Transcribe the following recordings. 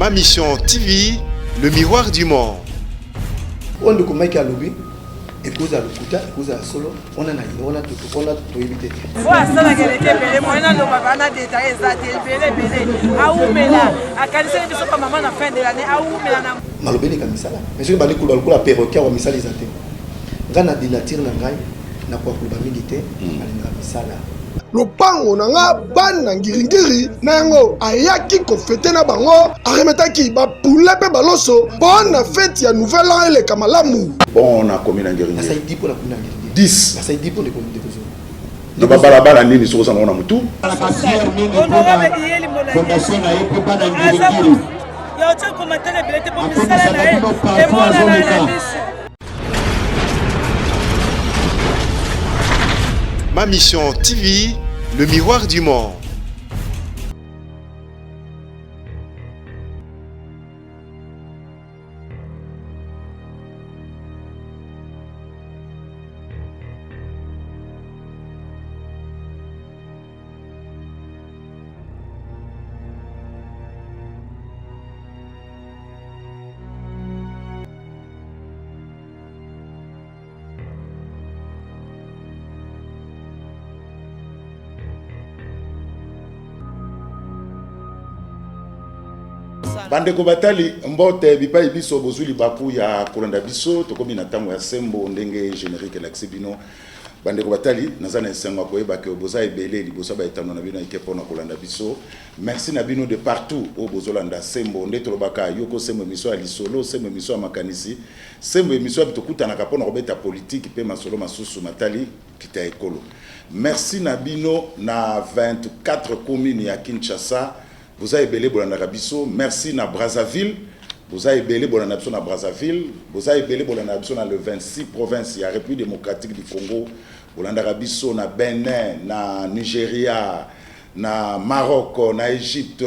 Ma Mission TV, le miroir du monde. Oyo ndeko Mike alobi ekozala lokuta, ekozala solo, wana na wana wana toyebi te. Oyo asalaka eleki ebele, moyen naloba ba na detail eza te, ebele ebele. Awumela, akaniseli biso ba mama na fin de l'année, awumela na maloba eleka misala. Mais soki bandi koloba lokola perroquet awa, misala eza te. Ngai na dinature na ngai nakoka koloba mingi te, nalingaka misala. Lopango na nga bana ngiringiri na yango ayaki kofete na bango, aremetaki bapule mpe baloso mpo na feti ya nouvel an eleka malamu. Bon, nakomi na Ngiringiri. Nasali 10 mpo nakomi na Ngiringiri. 10. Nasali 10 mpo ndeko ndeko zolo. Na babalabala nini soki oza nango na motu? Honorable Iyeli Molangi aza motu ya otia commentaire ebele te mpo misala na ye emonana na miso. Ma Mission TV, le miroir du monde. Bandeko batali, mbote bipai biso bozwi libaku ya kolanda biso. Tokomi na ntango ya sembo, ndenge générique elakisi bino. Bandeko batali, naza na esengo ya koyeba ke boza ebele liboso ya baetando na bino eke mpona kolanda biso. Merci na bino de partout oyo bozolanda Sembo. Nde tolobaka yoko Sembo, émission ya lisolo, Sembo émission ya makanisi, Sembo émission ya tokutanaka mpona kobeta politike mpe masolo masusu matali kita ekolo. Merci na bino na 24 commune ya Kinshasa, boza ebele bolandaka biso. Merci na Brazzaville, boza ebele bolanda biso na Brazzaville, boza ebele bolanda biso na le 26 province ya République démocratique du Congo, bolandaka biso na Benin, na Nigeria, na Maroc, na Égypte,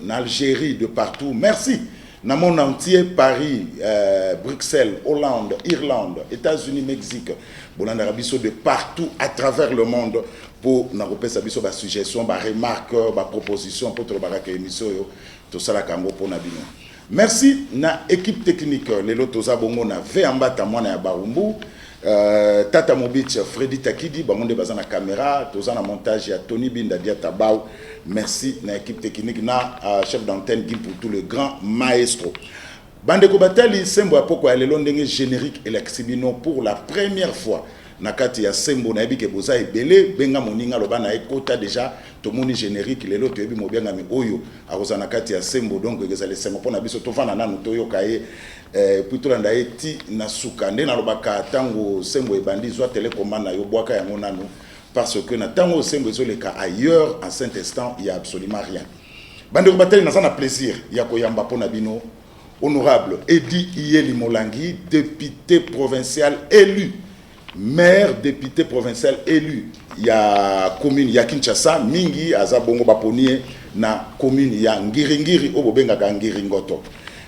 na Algérie, de partout. Merci na monde entier, Paris, Bruxelles, Hollande, Irlande, États-Unis, Mexique, bolandaka biso de partout à travers le monde pour na kopesa biso ba suggestion, ba remarque, ba proposition, mpo tolobaka ke émission oyo tosalaka yango mpona bino. Merci na équipe technique. Lelo toza bongo na V Ambata, mwana ya Barumbu, Tata Mobich, Freddy Takidi, bango nde baza na caméra. Toza na montage ya Tony Binda Diata Bau. Merci na équipe technique, na chef d'antenne Guy Poutou, le grand maestro. Bandeko batali, Sembo ya poko ya lelo, ndenge générique elakisi bino, pour la première fois na kati ya Sembo, nayebi ke boza ebele. Benga moninga, loba na ye kota déjà. Tomoni générique, lelo toyebi mobiangami oyo akozala na kati ya Sembo. Donc ekozala esengo mpona biso tovanda nanu toyoka ye, puis tolanda ye ti na suka. Nde nalobaka, ntango Sembo ebandi, zwa télécommande na yo, bwaka yango nanu, parce que na ntango oyo Sembo ezoleka ailleurs, en cet instant il y a absolument rien. Bandeko batali, naza na plaisir ya koyamba mpona bino honorable Eddy Iyeli Molangi, député provincial élu, maire, député provincial élu ya commune ya Kinshasa. Mingi aza bongo baponi ye na commune ya Ngiringiri, oyo bobengaka Ngiringoto.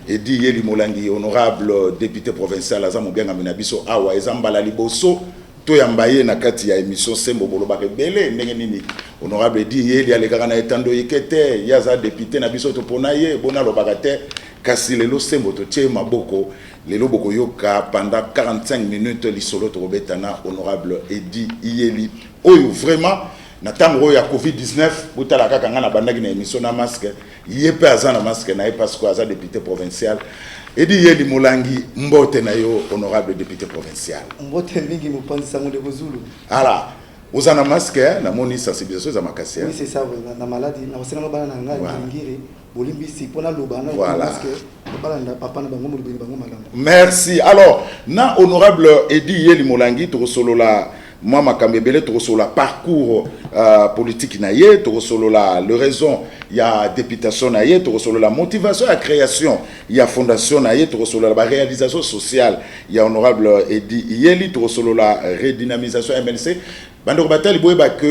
Eddy Iyeli Molangi, honorable député provincial, aza mobiangami na biso awa. Eza mbala liboso toyamba ye na kati ya émission Sembo. Bolobaka ebele, ndenge nini honorable Eddy Iyeli alekaka na etando yeke te? Ye aza député na biso, topona ye, bona alobaka te. Kasi lelo Sembo totie maboko, lelo bokoyoka pendant 45 minutes lisolo tokobeta na honorable Eddy Iyeli oyo vraiment na ntango oyo ya COVID-19. Botala kaka ngai nabandaki na émission na masque, ye mpe aza na masque na ye parce que aza député provincial. Eddy Iyeli Molangi, mbote na yo, honorable député provincial. Mbote mingi, mopanzi sango ndeko Zulu. Ala oza na masque, namoni sensibilisation eza makasi. Oui, c'est ça. Na maladie na kosenga bana na ngai Ngiri bolimbisi mpo naloba na masque, balanda papa na bango, molobeli bango malamu. Merci. Alors, na honorable Eddy Iyeli Molangi tokosolola mwa makambo ebele. Tokosolola parcours politique na ye, tokosolola le raison ya députation na ye, tokosolola motivation ya création ya fondation na ye, tokosolola baréalisation sociale ya honorable Eddy Iyeli, tokosolola redynamisation MLC. Bandeko batali, boyeba ke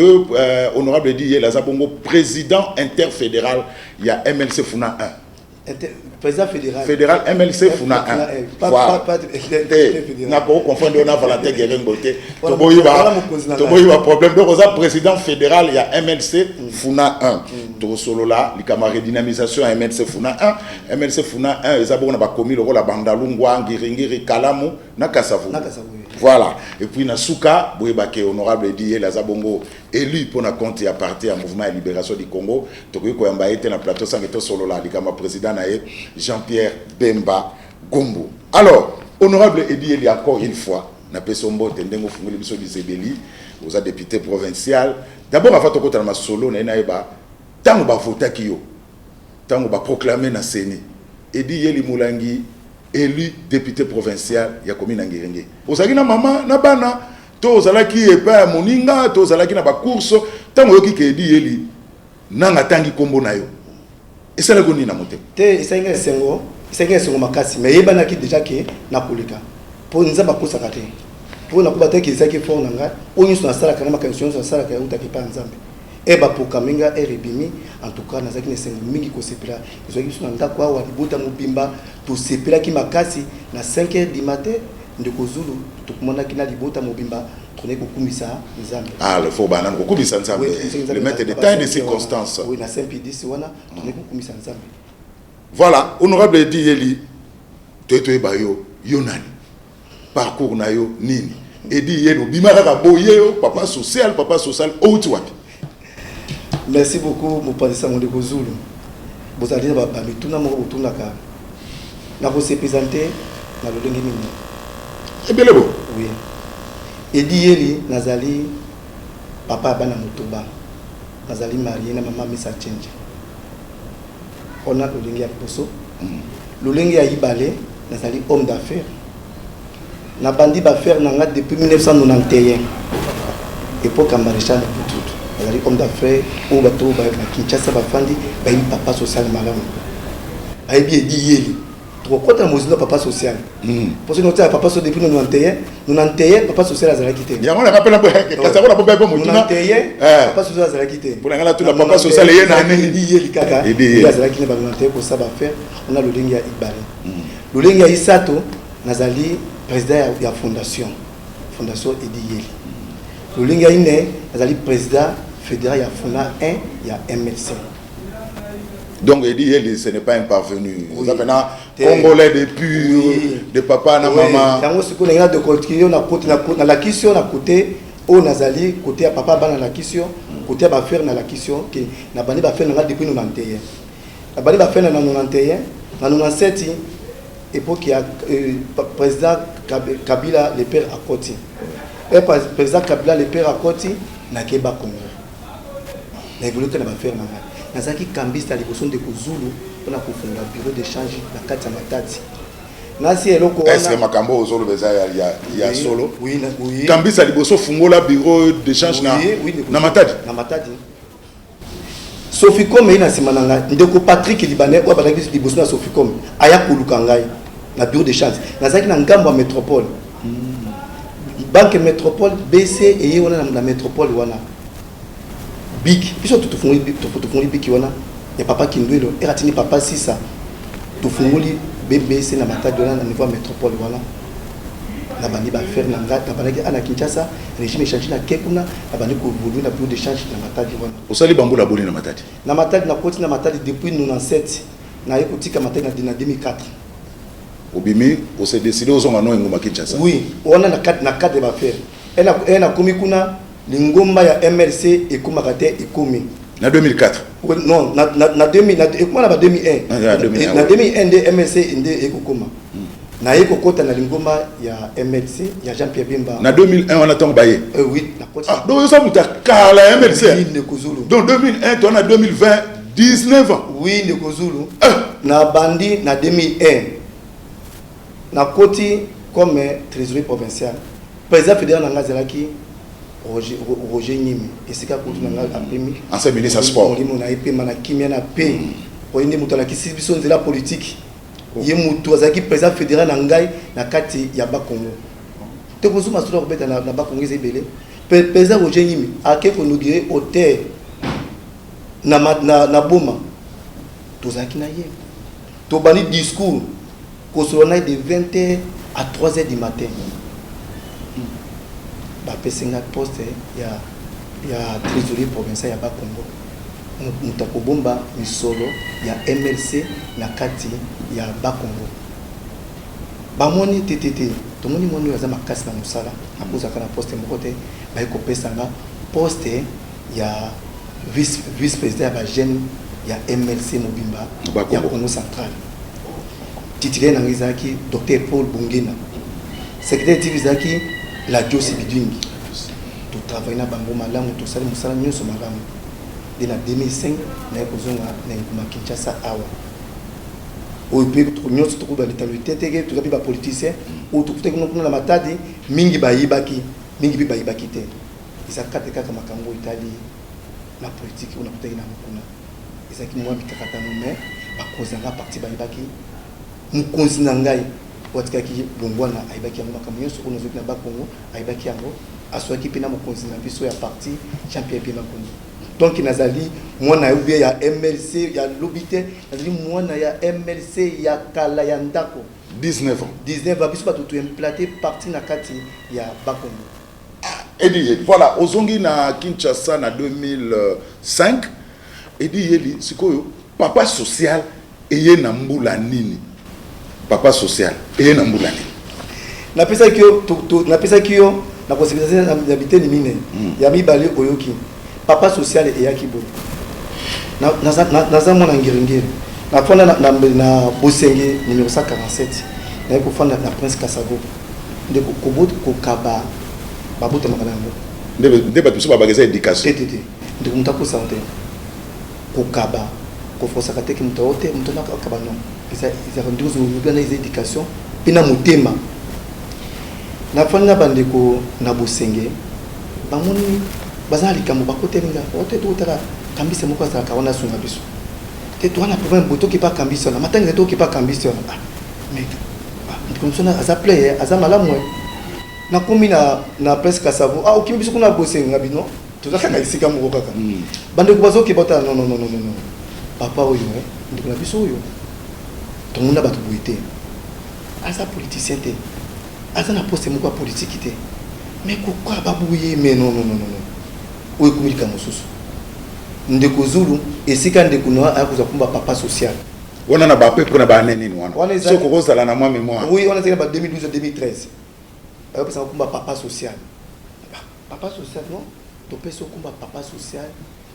honorable Eddy Iyeli aza bongo président interfédéral ya MLC Funa 1. Président fédéral. Fédéral MLC Funa 1. Voilà. Te nako confondre na Valentin Guerengo te. Toboyi ba toboyi ba problème. Donc oza président fédéral ya MLC Funa 1. Tosolola likambo ya redynamisation ya MLC Funa 1. MLC Funa 1 eza bongo na bakomi lokola Bandalungwa, Ngiringiri, Kalamu na Kasavubu. Na Kasavubu. Voilà. Et puis na suka boyeba ke honorable Eddy Yeli aza bongo élu pour na compte ya parti ya mouvement ya libération du Congo. Tokoki koyamba ye te na plateau sange tosolola likambo ya président na ye Jean-Pierre Bemba Gombo. Alors honorable Eddy Yeli, encore une fois napesi yo mbote ndenge ofungoli biso bizebeli. Oza député provincial. D'abord, avant tokota na masolo na ye, nayeba ntango bavotaki yo, ntango baproclame na CENI Eddy Yeli Molangi élu député provincial ya commune ya Ngiringiri, ozalaki na mama na bana to ozalaki epai ya moninga to ozalaki na bacourse? Ntango oyoki ke Eddy Yeli nanga atangi nkombo na yo, esalaki nini na motema? Te, esalinga esengo, esalinga esengo makasi, mais eyebanaki déjà ke nakoleka, mpo Nzambe akosaka te. Mpo nakoba te ke ezalaki fort na ngai. Oyo nyonso nasalaka na makanisi nyonso nasalaka eutaki epai ya Nzambe. E baproclame nga, ere ebimi. En tout cas, nazalaki na esengo mingi, kosepela ezwaki biso na ndako awa, libota mobimba tosepelaki makasi. Na 5 heures du matin, ndeko Zulu, tokumanaki na libota mobimba, tokonaki kokumisa Nzambe. Ah, le faut banani kokumisa Nzambe, le maître de temps et de circonstances. Oui, na Saint Pie wana tokonaki kokumisa Nzambe. Voilà, honorable Eddy Yeli, toye toyeba yo, yo nani, parcours na yo nini? Eddy Yeli obima kaka boye yo papa social, papa social outi wapi? Merci beaucoup, mopanzi sango ndeko Zulu. Bozali na bamituna moko botunaka nakose présenter na lolenge nini. Ebele bo. Oui, Eddy Yeli, nazali papa ya bana 8. Nazali marié na mama Misa Chenje. Ona lolenge ya liboso. Lolenge ya ibale, nazali homme d'affaires. Nabandi baaffaire na nga depuis 1991, époque ya maréchal Mobutu. Nazali homme d'affaires oyo bato na Kinshasa bafandi bayebi papa social malamu, bayebi Eddy Yeli. Tokokɔta na mozindo ya papa social, mpo soki notiaka papa social depuis 91, 91 papa social azalaki te. Yango nanga mpe kasi yango na mpe motuna. 91 papa social azalaki te. Mpona nga natuna, papa social eye na nini? Eddy Yeli kaka. Eddy Yeli. Azalaki na ba 91 kosala baaffaire wana. Lolenge ya ibale, lolenge ya isato, nazali président ya fondation Eddy Yeli. Lolenge ya ine, nazali président fédéral ya Funa 1 ya MLC. Donc Eddy Yeli, ce n'est pas un parvenu. Oui. Oza mpena congolais de pur, de papa na mama. Yango sikoyo ndenge na décortiquer yo na côté, nalakisi yo na côté oyo nazali côté ya papa bana, nalakisi yo côté ya baaffaire, nalakisi yo ke nabandi baaffaire na nga depuis 91. Nabandi baaffaire na 91, na 97, époque ya président Kabila le père akoti. E président Kabila le père akoti, nakeba Congo, na évolue te na baaffaire na ngai. Nazalaki cambiste ya liboso, ndeko Zulu, mpona kofungola bureau d'échange na kati ya Matadi. Nasi eloko. Est ce que makambo oyo ozoloba eza ya solo? Oui. Kambisa liboso fungola bureau d'échange na, Oui, ndeko. na Matadi? Na Matadi. Soficom eyi na nsima na ngai. Ndeko Patrik Libanais oyo abandaki liboso na Soficom aya koluka ngai na bureau d'échange. Nazalaki na ngambo ya Métropole, banque Métropole BC eye wana na Métropole wana. Biki biso tofungoli biki wana ya papa Kindwelo, ere atindi papa Sisa, tofungoli BBC na Matadi wana, na niveau ya Métropole wana. Nabandi baaffaire na ngai, nabandaki na Kinshasa, régime échange na ke kuna, nabandi koévolue na bureau d'échange na Matadi wana. Osali bambula boni na Matadi? Na Matadi, nakoti na Matadi depuis 97, naye kotika Matadi na 2004. Obimi, ose décidé ozonga no engumba Kinshasa? Oui, wana na cadre ya baaffaire. E nakomi kuna, lingomba ya MLC ekomaka te, ekomi. Na 2004? Non, na 2000, ekoma na ba 2001. Ah, ya, 2001. Na 2001 nde MLC nde ekokoma. Naye kokota na lingomba ya MLC ya Jean Pierre Bemba. Na 2001 wana ntango baye? Oui, nakoti. Ah, donc oza moto ya kala ya MLC. Oui, ndeko Zulu. Donc 2001 to na 2020, 19 ans. Oui, ndeko Zulu. Na bandi na 2001, nakoti comme trésorier provincial. Président fédéral na ngai azalaki Roger Nyimi, esika kutu na ngai apemi. Ancien ministre ya sport. Molimo na ye pema na kimia na pe. Oye nde moto alakisi biso nzela politique. Ye moto azalaki président fédéral na ngai na kati ya Bakongo. Te kozuma solo kobeta na Bakongo eza ebele. Président Roger Nyimi ake koinaugurer hôtel na Boma, tozalaki na ye. Tobandi discours kosolola na ye de 20 heures à 3 heures du matin. Bapesi nga poste ya trésorier provincial ya Bas-Congo, moto akobomba misolo ya MLC na kati ya Bas-Congo. Bamoni te te te, tomoni mwana oyo aza makasi na mosala, akozalaka na poste moko te. Baye kopesa nga poste ya vice président ya bajeune ya MLC mobimba ya Congo Central. Titulaire na ngai ezalaki docteur Paul Bungena, secrétaire TV ezalaki Ladios Bidwingi. Totravaille na bango malamu, tosali mosala nyonso malamu. Nde na 2005 naye kozonga na enguma Kinshasa awa, oyo mpe nyonso tokoba litalo te teke toza mpe bapoliticien oyo tokutaki kuna na Matadi. Mingi bayibaki, mingi mpe bayibaki te. Eza kate kaka makambo oyo etali na politike oyo nakutaki nango kuna, ezalaki mwa mikakatano, mais bakonzi na ngai parti bayebaki. Mokonzi na ngai oyo atikaki bongwana ayebaki yango. Makambo nyonso oyo nazwaki na Bakongo, ayebaki yango. Aswaki mpe na mokonzi na biso ya parti, Jean Pierre Bemba Kongo. Donc nazali mwana ubie ya MLC ya lobi te, nazali mwana ya MLC ya kala ya ndako. 19 ans. 19 ans. Biso bato toimplante parti na kati ya Bakongo. Eddy Iyeli, voilà, ozongi na Kinshasa na 2005. Eddy Iyeli, sikoyo papa social eye na mbula nini? Papa social eye na mbula nini? Napesaki yo, napesaki yo na kosepelisa na biteni mine. Ya mibale oyoki, papa social eyaki boye. Naza mwana Ngiringiri, nafanda na Bosenge numéro 147, naye kofanda na Prince Kasago. Ndeko, kokaba babotamaka na yango. Nde bato mosusu babaka eza éducation. Te te te, ndeko, moto akosaka te. Kokaba, kofosaka te ke moto ao te, moto akaba, non. Ezalaka ndenge ozolobi wana, eza éducation mpe na motema. Nafandi na bandeko na Bosenge, bamoni baza na likambo, bakoteli nga o te, tokotala kambisa moko azalaka wana, asunga biso te, toza na problème boye, tokepa kambisa wana, matangisa, tokepa kambisa wana. Ah, mais ndeko mosusu aza play, aza malamu. Nakomi na Prince Kasavo. Ah, okimi biso kuna Bosenge, nga bino toza kaka esika moko kaka. Bandeko bazokeba, otala, non non non non non, papa oyo, ndeko na biso oyo, tomona bato boye te. Aza politicien te, aza na poste moko ya politiki te, mais kokaba boye, mais non non non non, oyo ekomi likambo mosusu. Ndeko Zulu, esika ndeko na aya kozwa komba papa social. Wana na ba peu près na baane nini wana, soki okozala na mwa mémoire? Oui, wana ezali na ba 2012, 2013. Bayopesaka komba papa social. Papa social, non, topesi okomba papa social.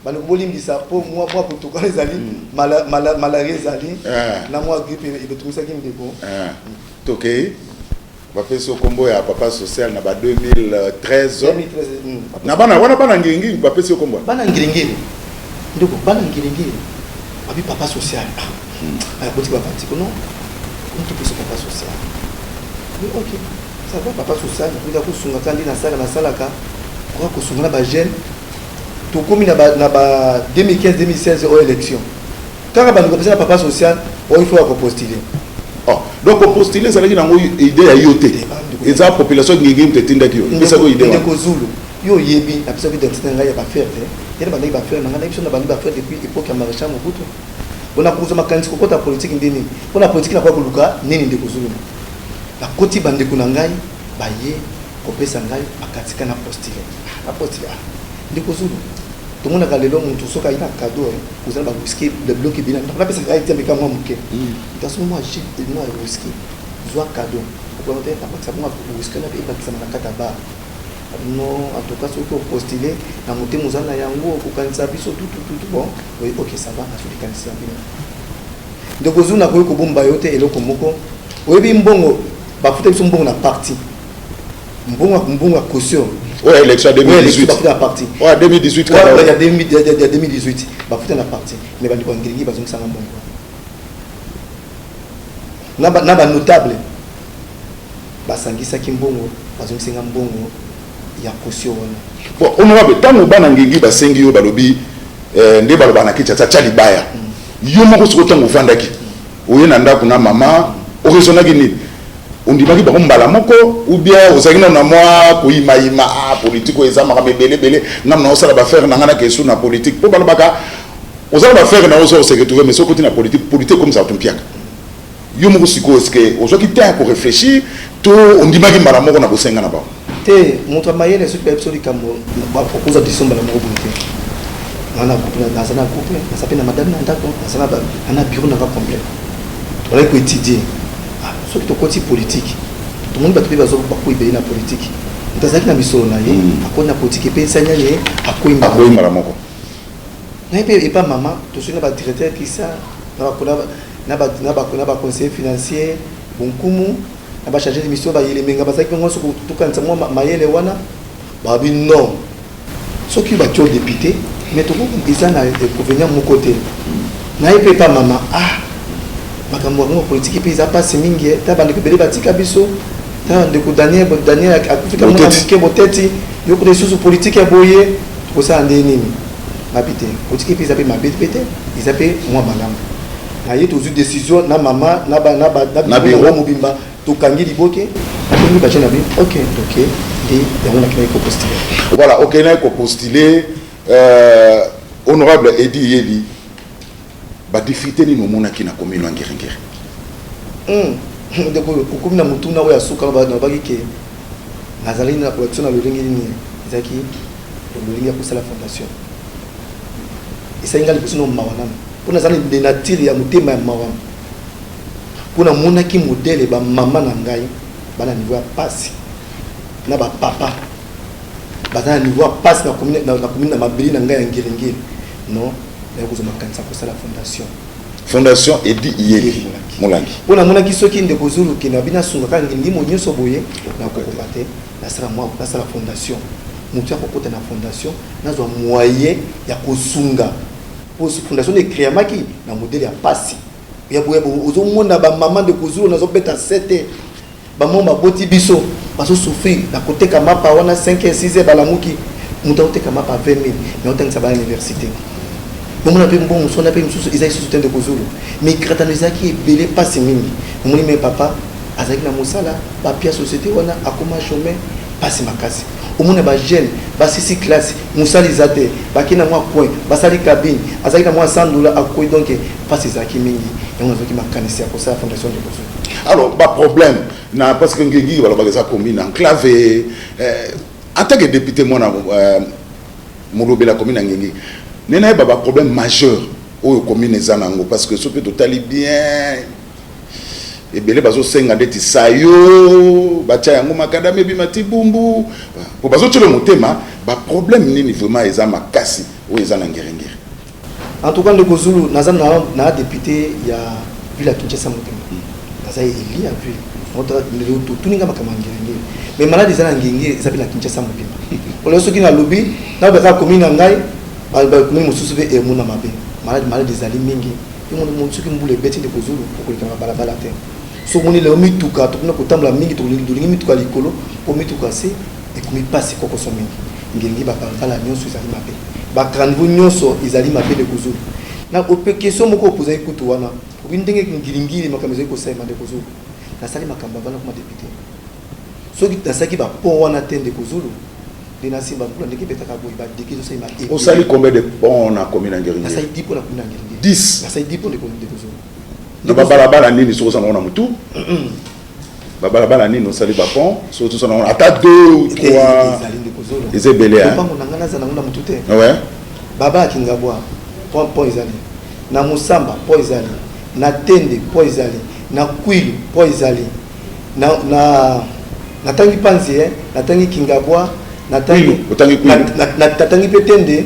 Bandeko, bolimbisa mpo mwa protocole ezali, malaria ezali na mwa grippe ebetungisaki ndeko. Tokei, bapesi yo kombo ya papa social na ba 2013 na bana wana, bana Ngiringiri bapesi yo kombo? Bana Ngiringiri, ndeko, bana Ngiringiri babi papa social. Boti babatiko, non, topesi papa social. Oui, ok, ça va, papa social. Nakoki kosungaka nde nasalaka, nasalaka koka kosunga na bajeune. Tokomi na ba 2015, 2016, oyo élection kaka, bandeko bapesa na papa social oyo, il faut ya kopostuler. Oh, donc kopostuler ezalaki nango idée ya yo te, eza population Ngiringiri moto etindaki yo, epesaki yo idée? Ndeko Zulu, yo oyebi, napesaki identité na ngai ya baaffaire te. Ye na bandaki baaffaire na ngai na biso, na bandi baaffaire depuis époque ya maréchal Mobutu. Mpona kozwa makanisi kokota politike nde nini, mpona politike nakoka koluka nini? Ndeko Zulu, nakoti, bandeko na ngai baye kopesa ngai makatika na postule, na postule. Ndeko Zulu, tomonaka lelo motu soki ayi na cadeau, oza na bawhisky, biloko ebele. Napesaka ngai tiambeka mwa moke, moto mwa jus, mwa whisky, zwa cadeau okoya te, nabakisa mwa whisky na ebakisama na kati ya bar. Non, en tout cas soki opostule na motema oza na yango, okokanisa biso tutututu. Bon, oui, ok, ça va, nazwi likanisi na bino. Ndeko Zulu, nakoki kobomba yo te eloko moko. Oyebi mbongo bafuta biso, mbongo na parti, mbongo ya caution. Oyo élection ya 2018? Bafuta na parti. Oyo ya 2018? Ya 2018 bafuta na parti, mais bandeko ya Ngiringi bazongisanga mbongo na banotable basangisaki mbongo, bazongisinga mbongo ya caution wana. Bon, honorable, ntango bana Ngengi basengi yo, balobi nde balobaka na Kinshasa, tia libaya. Yo moko sikoyo, ntango ovandaki, oye na ndako na mama, oraisonnaki nini? Ondimaki bango mbala moko ou bien ozalaki nano na mwa koyimayima? Ah, politike oyo eza makambo ebele ebele, ngam na osala baaffaire na ngai, nake esu na politike, mpo balobaka oza na baaffaire na yo, oza ose retrouve, mais soki okoti na politique, politique ekomisaka to mpiaka. Yo moko sikoyo, est-ce que ozwaki temps ya koréfléchir to ondimaki mbala moko na kosenga na bango? Te, moto ya mayele, soki bayebi so likambo, okozwa décision mbala moko boye te. Nga na couple, naza na couple, naza mpe na madame na ndako, naza na bureau nanga complet. Tozalaki koétudier. Soki tokoti politique, tomoni bato mpe bakoyi ebele na politique. Moto azalaki na misolo na ye, akoti na politique, epe esali nani, ye akoyi akoyi mbala moko. Naye mpe epa mama, tosoli na badirecteur Christian, na baconseiller financier Bonkumu, na bachargé de mission bayelemenga, bazalaki bango nyonso tokanisa mwa mayele wana. Babi non, soki batie yo député, mais tokoki, eza na inconvénient moko te. Naye mpe epa mama, ah, makambo yango ya politike mpe eza mpasi mingi. Ta bandeko ebele batika biso, ta bandeko Daniel, Daniel akufi ka mwana moke boteti yo kuna. Lisusu politike ya boye, tokosala nde nini? Babi te, politike mpe eza mpe mabe mpe te, eza mpe mwa malamu. Na ye tozwi décision na mama na bureau mobimba, tokangi liboke, natongi baje na bi ok, toke nde yango nakendaki kopostuler. Voilà, okendaki kopostuler. Honorable Edi Iyeli, badifficulté nini omonaki na commune ya Ngiringiri? Ndeko, okomi na motuna oyo ya suka. Nalobaki ke nazali na collection na lolenge nini. Ezalaki lolenge ya kosala fondation. Esali nga liboso na mawa nano, mpo naza de nature ya motema ya mawa, mpo namonaki modèle bamama na ngai bana niveau ya pasi, na bapapa baza na niveau ya pasi na commune, na mabeli na ngai ya Ngiringiri. Non, naye kozwa makanisi ya kosala fondation. Fondation Edi Iyeli Molangi. Mpo namonaki soki ndeko Zulu kende abi nasunga kaka ndimo nyonso boye, nakokoka te. Nasala mwa, nasala fondation, motu ya kokota na fondation, nazwa moyen ya kosunga, po fondation ecréamaki na modèle ya pasi ya boye. Ozomona bamama, ndeko Zulu, nazobeta sete, bamama baboti biso bazosouffrir na koteka mapa wana 5 h 6 h balamuki. Moto akoteka mapa 20 000, mais otangisa bana université, bomona mpe mbongo mosusu wana mpe mosusu eza lisusu te. Ndeko Zulu, mikratano ezalaki ebele, mpasi mingi omoni. Me papa azalaki na mosala, bapia société wana, akoma chômeur, mpasi makasi. Omona bajeune basisi classe, mosala eza te, bakei na mwa coin, basali cabine, azalaki na mwa 100 $, akoyi. Donc mpasi ezalaki mingi. Yango nazwaki makanisi ya kosala fondation, ndeko Zulu. Alors, baproblème na, parce que Ngiringiri balobaka eza commune enclave. En tant que député, mwana molobela commune ya Ngiringiri, nde nayeba baproblème majeur oyo commune eza nango, parce que soki totali bien, ebele bazosenga ndeti sayo batia yango makadame ebima ti Bumbu, po bazotiela motema. Baproblème nini vraiment eza makasi oyo eza na Ngiringiri? En tout cas, ndeko Zulu, naza na député ya ville ya Kinshasa mobimba, naza élu ya ville. Totuninga makambo ya Ngiringiri, mais malade eza na Ngiringiri, eza mpe na Kinshasa mobimba. Olelo soki nalobi naloba kaka commune na ngai, bacommune mosusu mpe emona mabe. Malade ezali mingi. Soki mbula ebeti, ndeko Zulu, okoleka na balabala te. Soki omoni lelo mituka, tokuna kotambola mingi, tolingi mituka likolo, mpo mituka se ekomi mpasi, kokoso mingi. Ngiringi, babalabala nyonso ezali mabe, bacaniveau nyonso ezali mabe, ndeko Zulu. Na ope question moko opozaki kutu wana, obi ndenge Ngiringiri makambo ezali kosalema. Ndeko Zulu, nasali makambo avanda koma député. Soki nasalaki bapont wana te, ndeko Zulu, nde nasimba mbula ndenge ebetaka boye, badégâts ezosalema. Osali combien de pont na commune ya Ngiringiri? Nasali 10 pont na commune ya Ngiringiri. 10? Nasali 10 pont, ndeko Zulu. Na babalabala nini soki oza nango na motu? Babalabala nini osali bapont soki toza nango ata 2 ou 3? Ezali, ndeko Zulu. Eza ebele. Lopango na ngai, naza nango na motu te. Baba Akingabwa, pont ezali na Mosamba, pont ezali na Tende, pont ezali na Kwilu, pont ezali na natangi Panzi, natangi Kingabwa, natangi natangi mpe Tende,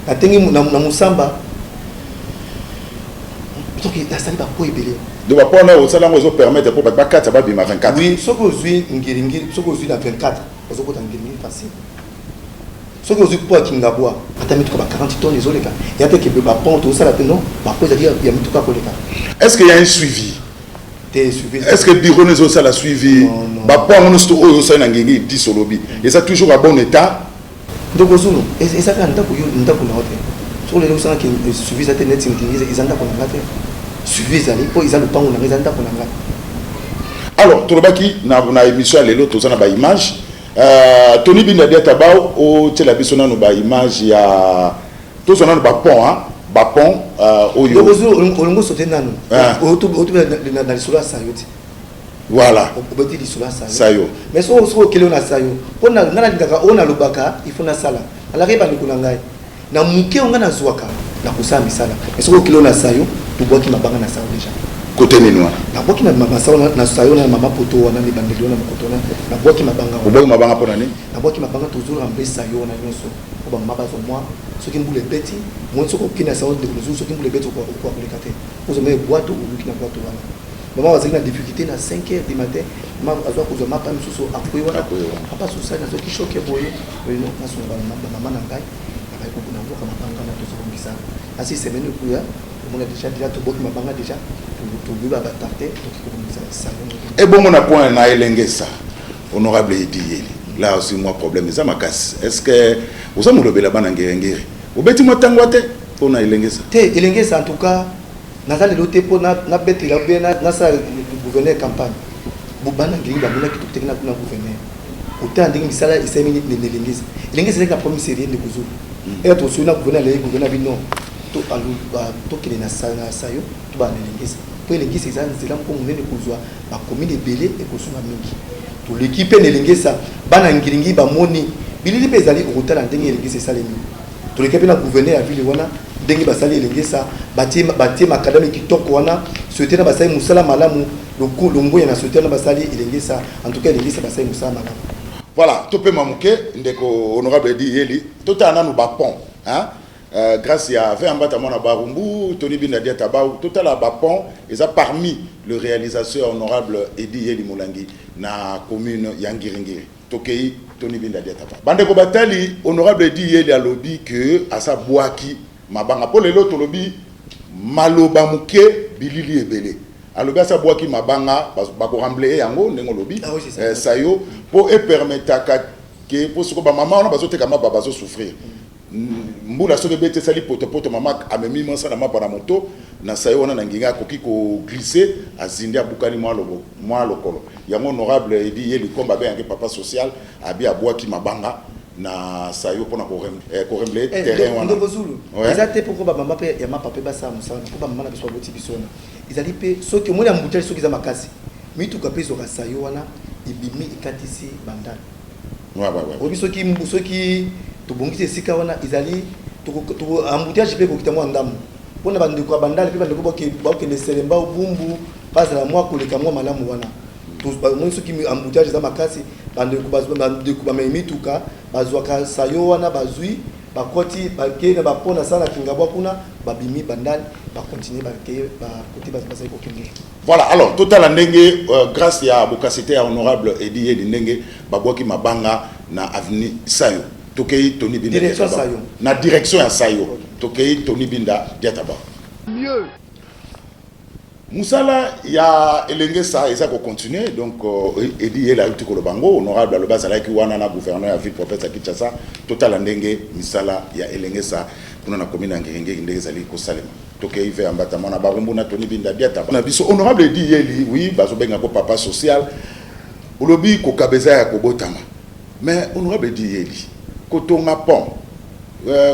natangi na Mosamba. Donc nasali bapont ebele. Donc bapont wana osala yango ezopermettre mpo bato bakata babima 24? Oui, soki ozwi Ngiringiri, soki ozwi na 24, ozokota Ngiringiri facile. Soki ozwi pont ya Kingabwa, ata mituka ba 40 tonnes ezoleka. Ya te ke bapont tozosala te, non, bapont ezali ya mituka koleka. Est ce qu'il y a un suivi? Te, suivi? Est ce que bureau no ezosala suivi? Bapont yango nyonso oyo osali na Ngiringiri, 10 olobi, eza toujours à bon état? Ndeko Zulu, eza kaka ndako yo, ndako na yo te. Soki lelo osalaki suivi eza te, neti Ngiringiri eza ndako na nga te, suivi ezali mpo eza lopango na nga, eza ndako na nga. Alors, tolobaki na émission ya lelo, toza na baimage. Tony Binda Diatabao, otiela biso nano baimage ya, tozwa nano bapont. Bapont oyo olingo sote nanu na lisolo ya sayo ti. Voilà. Obeti lisolo ya sayo. Mais soki okeli na sayo, mpo nga nalingaka oyo nalobaka, il faut nasala. Alaka ye bandeko na ngai na moke oyo ngai nazwaka na kosala misala. Mais soki okeli na sayo, tobwaki mabanga na sayo déjà. Kote nini wana? Nabwaki na sayo na mama poto wana, mibandeli wana, mokoto wana, nabwaki mabanga wana. Obwaki mabanga mpo na nini? Nabwaki mabanga, tozoremble sayo wana nyonso po bamama bazwa mwa, soki mbula ebeti moi, soki okende na sayo, ndeko mosusu, soki mbula ebeti, okoka koleka te. Ozwa mai bwato, oluki na bwato wana. Mama bazalaki na difficulté na 5 heures du matin, mama azwa kozwa mapa mosusu, akwei wana. Papa sosali, nazwaki choc boye oyo, nasunga bamama na ngai, nabai nabwaka mabanga na tozobongisa. Asi semaine ekuya, omona déjà tobwaki mabanga, déjà toboyi batarter, toki kobongisa salon. Ebongo na point na Elengesa, honorable Edi Yeli, là aussi mwa problème eza makasi. Est ce que oza molobela bana Ngerengere, obeti mwa ntango te mpona Elengesa? Te, Elengesa, en tout cas naza lelo te mpo nabetela be nasala gouverneur campagne. Bana Ngiringi bamonaki tokutaki na gouverneur, kotala ndenge misala esalemi na Elengesa. Elengesa ezalaki na problème sérieux, ndeko Zulu. Eka tosoli na gouverneur, alei gouverneur bino, tokende na sayo, tobala na Elengesa, mpo Elengesa eza nzela moko monene kozwa bacommune ebele, ekosunga mingi. Toleki mpe na Elengesa, bana Ngiringi bamoni bilili mpe ezali okotala ndenge Elengesa esalemi. Toleki mpe na gouverneur ya ville wana, ndenge basali Elengesa, batie macadam kitoko wana, société na basali mosala malamu, longoya na société wana basali Elengesa. En tout cas Elengesa basali mosala malamu. Voilà, topema moke, ndeko honorable Edi Yeli. Totala nanu bapont, hein? Grâce ya ve ambata mwana Barumbu, Tony Binda Diata Bau, totala bapont eza parmi le réalisation honorable Edi Yeli Molangi na commune ya Ngiringiri. Tokei Tony Binda Diata Bau. Bandeko batali, honorable Edi Yeli alobi ke asa bwaki mabanga mpo lelo tolobi maloba moke, bilili ebele. Alobi asa bwaki mabanga, bakoremblayer yango ndenge olobi. Ah oui, c'est ça. Sayo mpo epermetaka ke mpo sikoyo bamama wana bazoteka mapa bazosouffrir. Mbula soki ebeti, esali potopoto, mama amemi mwasa na mapa na moto na sayo wana na nginga, akoki koglisser, azindi, abukani mwa lobo, mwa lokolo. Yango honorable Edi Yeli Komba abengaki papa social, abi abwaki mabanga na sayo mpona koremblayer terrain wana. Ndeko Zulu, eza te poko bamama mpe ya mapa mpe basala mosala, mpo bamama na biso baboti biso wana. Ezali mpe soki omoni embouteillage, soki eza makasi, mituka mpe ezwaka sayo wana, ebimi, ekatisi bandale. Oyebi, soki tobongisi esika wana, ezali embouteillage mpe ekokita mwa ndambo mpona bandeko ya bandale mpe bandeko bakokende Selemba, Bumbu, bazala mwa koleka mwa malamu wana. Omoni, soki embouteillage eza makasi, bandeko bamemi mituka bazwaka sayo wana, bazwi, bakoti, bakei na bapont na sala na Kingabwa kuna, babimi bandale, bacontinuer, bakei bakote bazali kokende. Voilà, alors totala ndenge grâce ya bokasite ya honorable Edi Yeli, ndenge babwaki mabanga na avenue Sayo. Tokei Tony Binda. Direction Sayo. Na direction ya Sayo. Tokei Tony Binda Diataba. Mieux. Mosala ya Elengesa eza kocontinuer. Donc Edi Yeli ayuti koloba ngo, honorable alobi azalaki wana na gouverneur ya ville province ya Kinshasa. Totala ndenge misala ya Elengesa kuna na commune ya Ngiringiri ndenge ezali kosalema. Tokei ve ambata mwana Barumbu na Tony Binda Diata na biso. Honorable Edi Yeli, oui, bazobengako papa social, olobi kokaba eza ya kobotama. Mais honorable Edi Yeli, kotonga pont,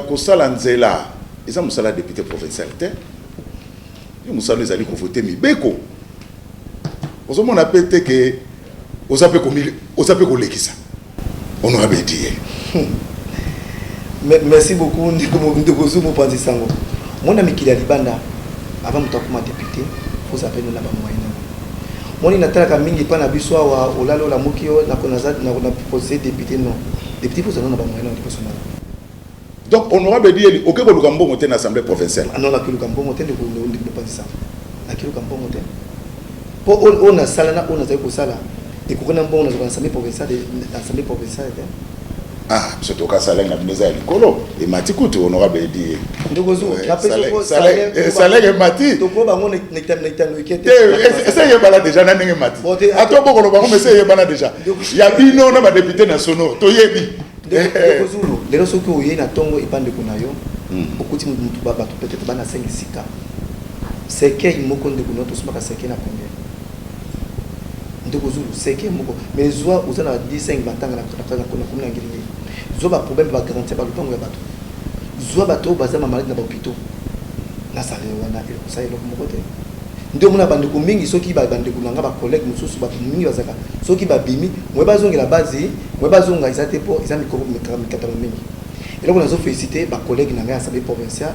kosala nzela eza mosala ya député provincial te. Yo mosala ezali kovoter mibeko. Ozomona mpe te ke oza mpe kolekisa, honorable Edi Yeli? Merci beaucoup, ndeko Zu mopanzi sango. Mona, mikili ya libanda, avant moto akoma député, ozala mpe na bamoyen nango. Moni, natalaka mingi epai na biso awa, olala, olamuki, yo na propose député. Non, député faut ozala na bamoyen nango liboso nano. Donc honorable Edi Yeli, oke koluka mbongo te na assemblée provinciale? Non, nakiluka mbongo te, ndeko mopanzi sango, nakiluka mbongo te, mpo oyo nasala na oyo nazali kosala ekoki na mbongo nazwaka na assemblée provinciale, assemblée provinciale te. Ah, biso toka salaire na bino eza ya likolo, emati kutu, honorable Edi Yeli. Ndeko Zu, salaire emati. Toko bango na etando eke te. Ese eyebana déjà na ndenge emati. Ata bokoloba ngo, mese eyebana déjà ya bino na badéputé nationaux, toyebi. Ndeko Zulu, lelo soki oyei na ntongo epa ndeko na yo, okuti mutu, bato peut-être bana 5 sika cercueil moko, ndeko na yo, tosombaka cercueil na combien, ndeko Zulu? Cercueil moko, mais zwa oza na 10 5 matanga na commune ya Ngiringiri, zwa baproblème, bagarantie, balupango ya bato, zwa bato oyo baza bamaladi na bahôpitaux. Na salaire wana ekosala eloko moko te. Nde omona bandeko mingi soki ba bandeko na nga ba collègues mosusu bato mingi bazalaka soki babimi moye bazongela base moye bazonga eza te mpo eza mikatano mingi. Eloko nazo felicite ba collègues na ngai ya assemblée provinciale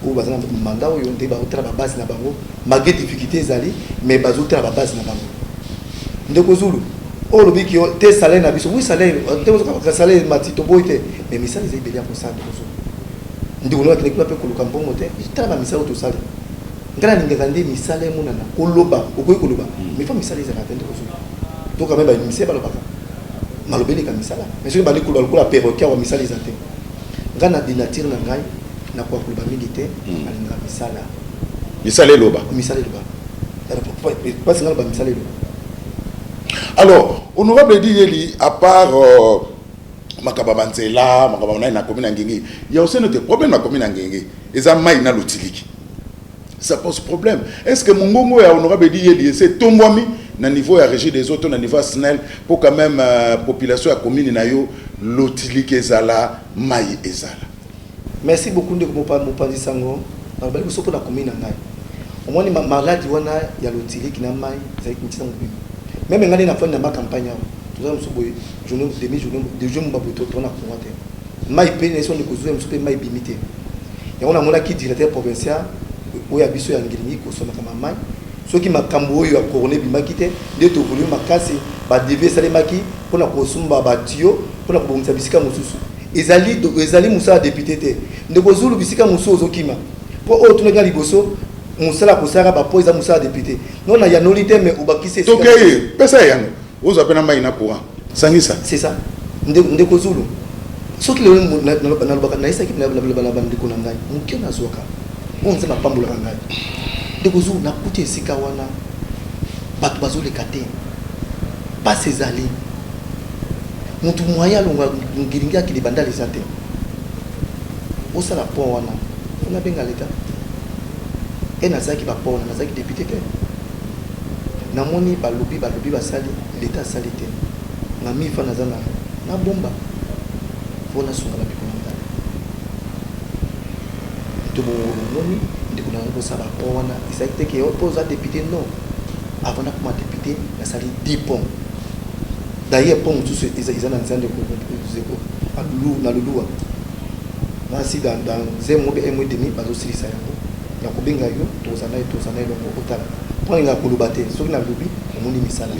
oyo baza na mandat oyo nde bazotala ba base na bango malgré difficulté ezali mais bazotala ba base na bango. Ndeko Zulu oyo olobi ki te salaire na biso oui salaire te salaire emati toboyi te mais misala eza ebele ya kosala ndeko Zulu. Ndeko nayo akendeki kuna pe koluka mbongo te tala ba misala oyo tosali ngai nalingaka nde misala emonana koloba okoki koloba mais faut misala ezala te ndeko Zulu to quand même ba musiciens balobaka maloba eleka misala mais soki bandi koloba lokola perroquet awa misala eza te ngai na dinature na ngai nakoka koloba mingi te nalingaka misala misala eloba misala eloba pasi ngai loba misala eloba. Alors honorable Eddy Yeli à part makambo ya banzela makambo nani nakomi na ngengi ya oseno te problème nakomi na ngengi eza mai na lotiliki ça pose problème. Est ce que mongongo ya honorable Eddy Yeli ese etombwami na niveau ya régie des eaux to na niveau ya SNEL pour quand même population ya commune na yo lotiliki ezala mai ezala? Merci beaucoup ndeko mopanzi sango. Nalobali biso mpona commune na ngai omoni maladi wana ya lotiliki na mai ezali kintina mobimba. Meme ngai nde nafandi na ma campagne awa toza mosusu boye journée demi journée deux jours mobimba boye tona courant te mai mpe na biso ndeko zuwa mosusu mpe mai ebimi te. Yango namonaki directeur provincial oyo ya biso ya Ngilingi kosomaka ma mai soki makambo oyo ya corona ebimaki te nde tovolume makasi ba devis esalemaki mpona kosomba ba tuyau mpona kobongisa bisika mosusu. Ezali ezali mosala ya depute te ndeko Zulu bisika mosusu ozokima mpo oyo otunaki na liboso mosala kosalaka ba po eza mosala ya depute non na yanoli te mais obakisi esika tokei pesa ye yango ozwa mpe na mai na courant sangisa. C'est ça ndeko Zulu soki lelo nalobaka nayesaki naloba na bandeko na ngai moke nazwaka oyo Nzambe apambolaka ngai ndeko Zulu nakuti esika wana bato bazoleka te pasi ezali mutu moyen alongwa ngiringi akende bandala eza te osala pont wana po nabenga leta e nazalaki ba pont wana nazalaki depute te namoni balobi balobi basali leta asali te na mifa naza na nabomba po nasunga bandeko na ngai to bomoni ndeko na ngai kosala ba pont wana ezalaki te ke po oza depute non avant nakoma depute nasali 10 pont d'ailleurs pont mosusu eza na nzela ndeko zeko na luluwa nasi dans un mois un mois et demi bazosilisa yango nakobenga yo tozana tozana elongo otala mpo nalingaka koloba te soki nalobi omoni misala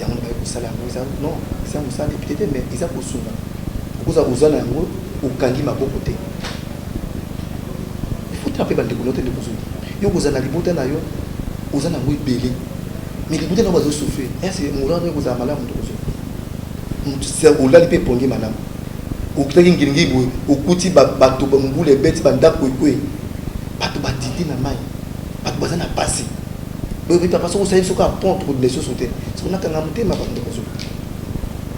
yango nabaye kosala yango eza non eza mosala député te mais eza kosunga okoza oza na yango okangi maboko te ifotala mpe bandeko no te ndeko Zulu yo kozala na libota na yo oza na yango ebele mais libota na yo bazosouffrir ese moral oyo kozala malamu ndeko Zulu mutu olali mpe epongi malamu okitaki ngiringi boye okuti bato mbula ebeti bandako ekwe bato badindi na mai bato baza na pasi boye papa soki osali soki apont tokodima lisusu te soki nakanga motema bato ndeko Zulu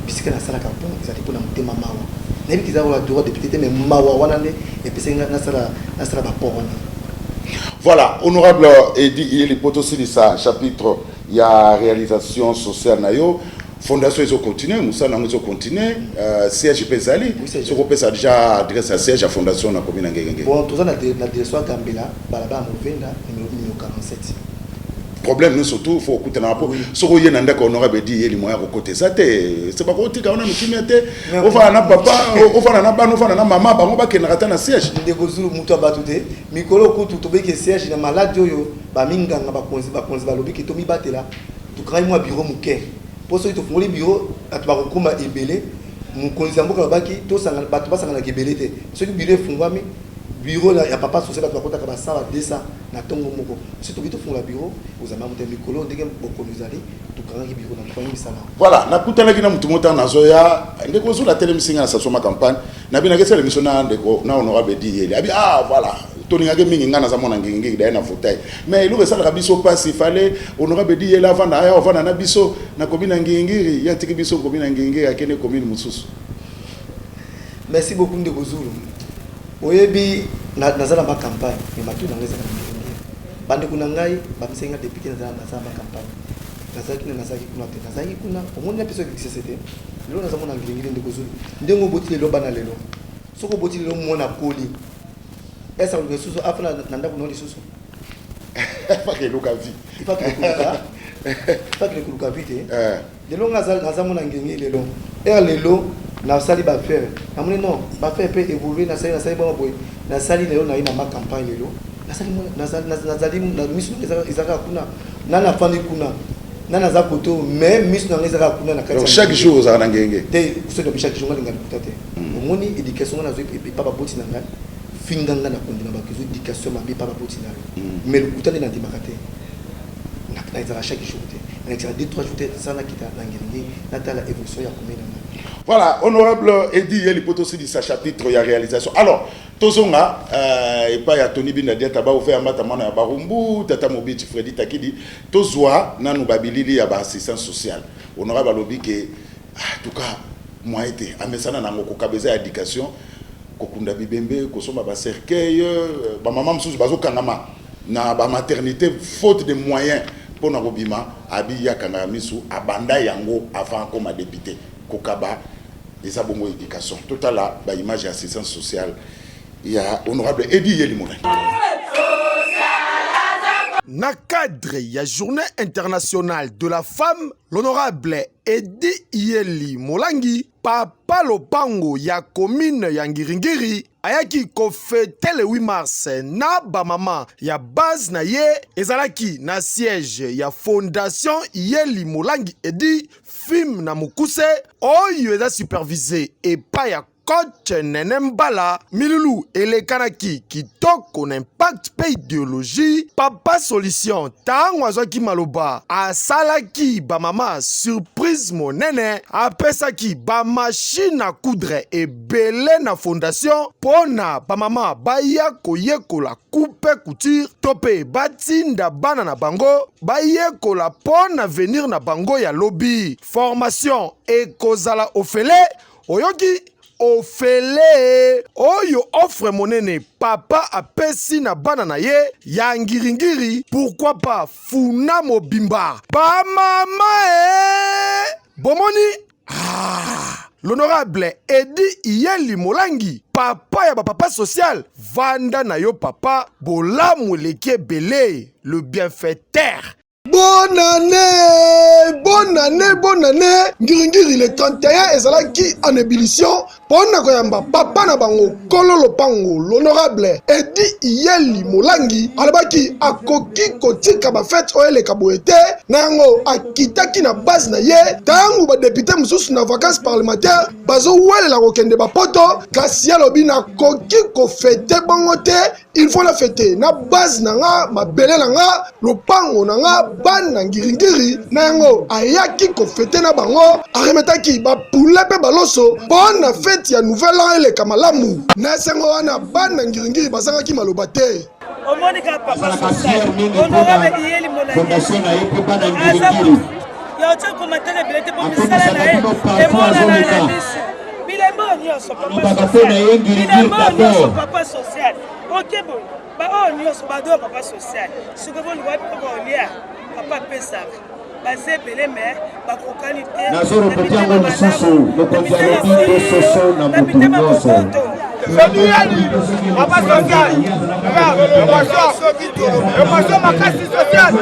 bisika nasalaka pont ezali mpona motema mawa nayebi kiza oyo droit député te mais mawa wana nde epesaki nasala nasala bapont wana. Voilà, honorable Eddy Iyeli po tosilisa chapitre ya réalisation sociale na yo fondation ezocontinue mosala yango ezocontinue siège mpe ezali soki opesa déjà adresse ya siège ya fondation nakomi na ngengenge. Bon toza na direction ya Gambela balabala Movenda numéro 47. Problème nyonso tout faut okutana po soki oye na ndako honorable Eddy Iyeli moya kokota eza te se bakotika wana mokimia te ofanda na papa ofanda na bana ofanda na mama bango bakendaka ata na siège. Ndeko Zulu moto ya bato te mikolo kutu tobeki siège na maladi oyo baminganga bakonzi bakonzi balobi ke tomibatela tokangaki mwa bureau moke mpo soki tofungoli bureau bato bakokoma ebele mokonzi ya mboka alobaki tosangana bato basanganaka ebele te soki bureau efungwami bureau ya papa social bato bakotaka ba 100 ba 200 na ntongo moko soki tokoki tofungola bureau ozala moto ya mikolo ndenge bokono ezali tokangaki bureau na tokangi misala. Voilà, nakutanaki na motu moko ntango nazoya ndeko Zulu atelemisi ngai na station ma campagne nabinaki esala émission na ndeko na honorable Eddy Iyeli abi ah voilà tolingaki mingi ngai naza mwana ngingingi daye na fauteuil mais eloko esalaka biso mpasi fallait honorable Eddy Iyeli avanda aya ovanda na biso nakomi na ngingiri ye atiki biso komi na ngingiri akende commune mosusu. Merci beaucoup ndeko Zulu oyebi naza na ma campagne mais matu na ngai eza na ngingiri bandeko na ngai bamisaki nga député naza na ma campagne nazalaki na nazalaki kuna te nazalaki kuna omoni na biso kisese te lelo naza mona ngilingili ndeko Zulu ndenge oboti lelo bana lelo soki oboti lelo mwana akoli Est-ce que lisusu afana na ndako no lisusu? Faka eluka vie. Ifakile kuluka. Ifakile kuluka vie te. Lelo nga naza mona ngenge lelo. Er lelo nasali ba affaire. Namoni non, ba affaire pe évoluer, nasali nasali bongo boye. Nasali lelo na ye na ma campagne lelo. Nasali nazali nazali misu ezaka kuna. Na nafandi kuna. Na naza koto mais misu na nga ezaka kuna na kati. Donc chaque jour ozala na ngenge. Te, soki chaque jour nga linga lokuta te. Omoni éducation nga nazwi epa baboti na ngai. Finga nga na kondima bato ezwi éducation mabe epa baboti na yo. Mais lokuta nde nandimaka te. Na ezalaka chaque jour te. Nalekisaka 2 3 jours te sans nakita na ngenge natala évolution ya commune na ngai. Voilà, honorable Eddy Yeli poto silisa chapitre ya réalisation. Alors, tozonga epai ya Tony Binda Diata ba ofe ambata mwana ya Barumbu, tata Mobiti Freddy Takidi, tozwa nanu babilili ya ba assistance sociale. Honorable alobi ke en tout cas moyen te amesana nango kokaba eza ya éducation, kokunda bibembe, kosomba ba cercueil, ba mama mosusu bazokangama na ba maternité faute de moyens mpona kobima. Abi yakangaka misu abanda yango avant akoma député. Kokaba eza bongo éducation. Totala ba image ya assistance sociale ya honorable Eddy Yeli Molangi. Na cadre ya Journée internationale de la femme, l'honorable Eddy Yeli Molangi, papa lopango ya commune ya Ngiringiri, ayaki kofete le 8 mars na bamama ya base na ye. Ezalaki na siège ya Fondation Yeli Molangi Eddy film na mokuse oyo eza supervisé epai ya coach Nene Mbala. Milulu elekanaki kitoko na impact pe idéologie. Papa Solution ntango azwaki maloba, asalaki bamama surprise monene, apesaki bamachine à coudre ebele na fondation mpo na bamama baya koyekola coupe couture to mpe batinda bana na bango bayekola mpo na avenir na bango ya lobi. Formation ekozala ofele, oyoki ofele oyo offre monene papa apesi na bana na ye ya ngiringiri, pourquoi pas funa mobimba bamama e bomoni. Ah, l'honorable Eddy Iyeli Molangi, papa ya bapapa social, vanda na yo papa, bolamu eleki ebele, le bienfaiteur. Bonne année, bonne année, bonne année. Ngiringiri le 31 ezalaki en ébullition mpona koyamba papa na bango kolo lopango l'honorable Eddy Iyeli Molangi. Alobaki akoki kotika bafete oyo eleka boye te, na yango akitaki na base na ye ntango badepute mosusu na vacances parlementaire bazowelela kokende bapoto, kasi alobi nakoki kofete bongo te, il faut na fete na base na nga, mabele na nga, lopango na nga, bana ngiringiri. Na yango ayaki kofete na bango, aremetaki bapule mpe baloso mpo na fete ya nouvel an eleka malamu. Na esengo wana bana ngiringiri bazangaki maloba te. Omoni kaka papa social honorable Iyeli Molangi aza motu ya otia commentaire ebele te mpo misala na ye emonana na miso. Bilembo oyo nyonso papa social, bilembo oyo nyonso papa social, oke boye baoyo nyonso badoyo papa social. Sikoyo boluka wapi mpo baolia papa apesaka baza ebele me bakokani te. Nazorepete yango lisusu, mokonzi alobi bososo na motu nyonso. Papa social, émotion makasi social,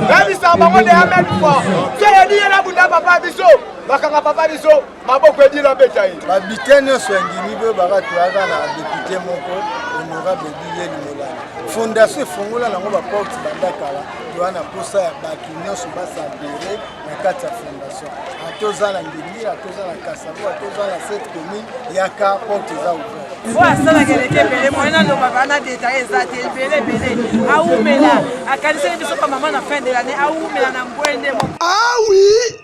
nayebisaka bango de amen fois so edi ye na bunda papa biso bakanga papa biso maboko edila abeta ye. Babite nyonso ya Ngimi boyo baka toyaka na depute moko honorable Eddy Yeli Molangi. Fondation efongola nango baporte banda kala, toya na posa ya bato nyonso basadere na kati ya fondation. Ata oza na Ngimi, ata oza na Kasavu, ata oza na cette commune, yaka porte eza ouverte. Oyo asalaka eleki ebele, moyen naloba bana detail eza te, ebele ebele. Awumela akaniseli biso pa mama na fin de l'année, awumela na ngwende moko. Ah oui,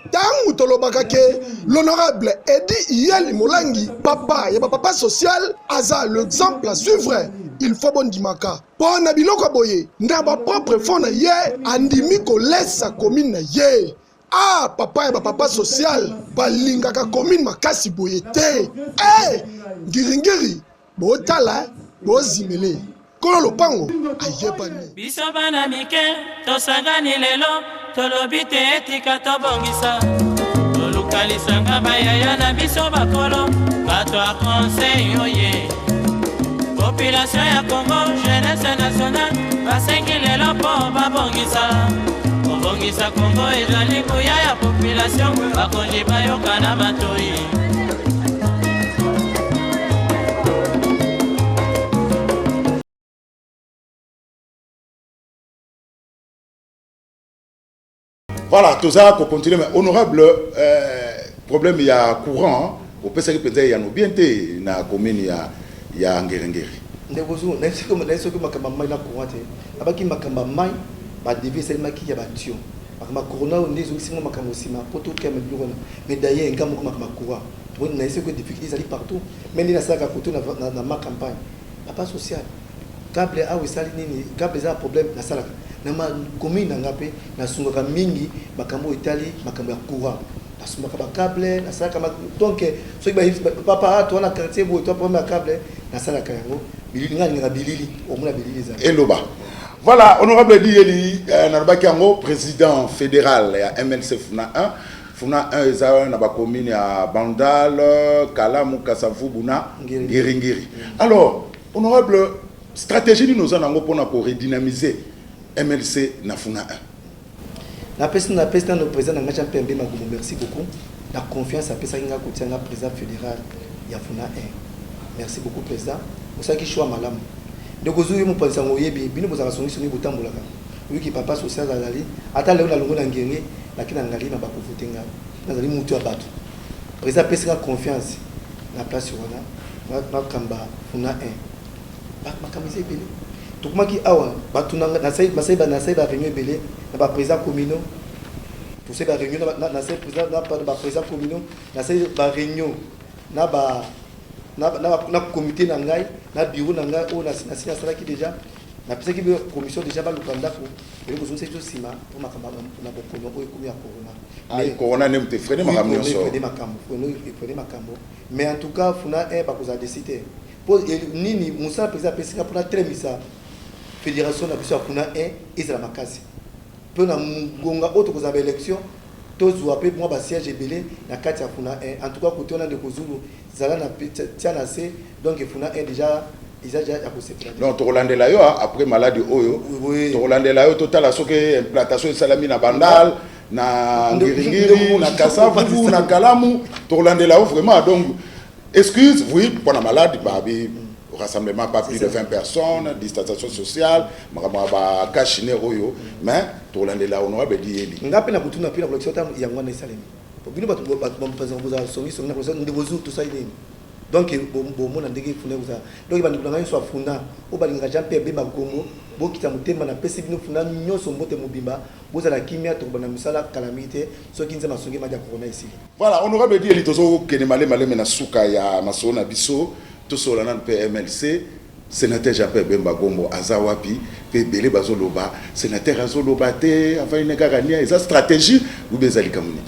ntango tolobaka ke l'honorable Eddy Iyeli Molangi, papa ya bapapa social, aza l'exemple à suivre, il faut bondimaka mpo na biloko ya boye na bapropre fond na ye andimi kolesa commune na ye. Ah, papa ya bapapa social balingaka commune makasi boye te. Eh, ngiringiri botala bozimele kolo lopango ayebani. Biso bana mike tosangani lelo, tolobi te etika tobongisa, toluka lisanga bayaya na biso bakolo bato ya conseil oye. Population ya Congo, jeunesse nationale, basengi lelo mpo babongisa. Kobongisa Congo ezali nguya ya population, bakonzi bayoka na matoi. Voilà, toza ko continuer mais honorable euh, problème ya courant opesaki mpenza eyano bien te na commune ya ya Ngerengere. Ndeko Zulu, nayebi soki makambo ya mai na courant te. Nabaki makambo ya mai, ba devis esalemaki ya ba tuyaux. Makambo ya corona oyo nde ezongisi mwa makambo nsima mpo tokema biloko wana. Mais d'ailleurs nga moko makambo ya courant, tomoni nayebi soki difficulté ezali partout. Mais nde nasalaka koto na, na, na ma campagne. Papa social, Cable awa esali nini cable eza na problème nasalaka na ma commune na nga pe nasungaka mingi makambo oyo etali makambo ya courant nasumbaka ba cable nasalaka donc soki bayebisi papa ah toza na quartier boye toza problème ya cable nasalaka yango bilili nga nalingaka bilili omona bilili ezali eloba voilà honorable Eddy Yeli euh, nalobaki yango président fédéral ya MLC Funa 1 Funa 1 eza na ba commune ya Bandal Kalamu Kasavubu na Ngiringiri alors Honorable, strategie nini oza nango pona ko redynamiser MLC na Funa 1? Napesi napesi nano president na nga Jean Pierre Bemba Gombo merci beaucoup na confiance apesaki nga kotia nga president federal ya Funa 1. Merci beaucoup president, osalaki choix malamu. Ndeko Zulu yo mopanzi sango oyebi bino bozalaka songi songi botambolaka oyoki papa social azali ata lelo nalongwe na Ngenge nake na Ngaliema bako vote nga nazali mutu ya batu. President apesi nga confiance na place wana nakamba Funa 1. Makambo eza ebele. Tokomaki awa batu na nasali nasali ba nasali ba reunion ebele na ba presidents communaux. Tosali ba reunion na nasali president na ba presidents communaux, nasali ba reunion na ba na na na comite na ngai, na bureau na ngai oyo nasi nasi nasalaki dejà. Napesaki commission dejà baluka ndako Eloko ezongisa biso sima po makambo na bokono oyo ekomi ya corona. Ah, corona nde moto efrene makambo nyonso. Efrene makambo, efrene makambo. Mais en tout cas funa 1 bakozala desi te. Po nini mosala président apesi nga mpona telemisa fédération na biso ya funa 1 ezala makasi. Po na ngonga oyo tokozala ba élection tozwa pe mwa ba siège ebele na kati ya funa 1. En tout cas kote wana ndeko Zulu Zala na tia na se donc funa 1 dejà eza dejà ya kosepela donc tokolandela yo après maladi oyo tokolandela yo totala soki implantation esalami na bandal na ngiringiri na kasavubu na kalamu tokolandela yo vraiment donc excuse oui mpo na malade babi rassemblement pas plus de 20 personnes distanciation sociale makambo ya bakashine oyo mais tokolandela honorable diyeli nga mpe nakotuna mpe nakolakisa ata yango wana esalemi Bino batu bozala songi songi na ndeko zu tosali nini donc bomona ndenge funda ekozala donc bandeko na ngai nyonso ya funda oyo balingaka jean pierre bemba gombo bokita motema napesi bino funda nyonso mbote mobimba bozala kimia tokobanda mosala kala mingi te soki nzambe asungi madi ya corona esili. Voilà honorable Eddy Eli tozokende malema maleme na suka ya masolo na biso tosolola nanu pe MLC Senateur Jean Pierre Bemba Gombo aza wapi pe ebele bazo loba senateur azo loba te avandi ne kaka nia eza strategie ou bien eza likambo nini?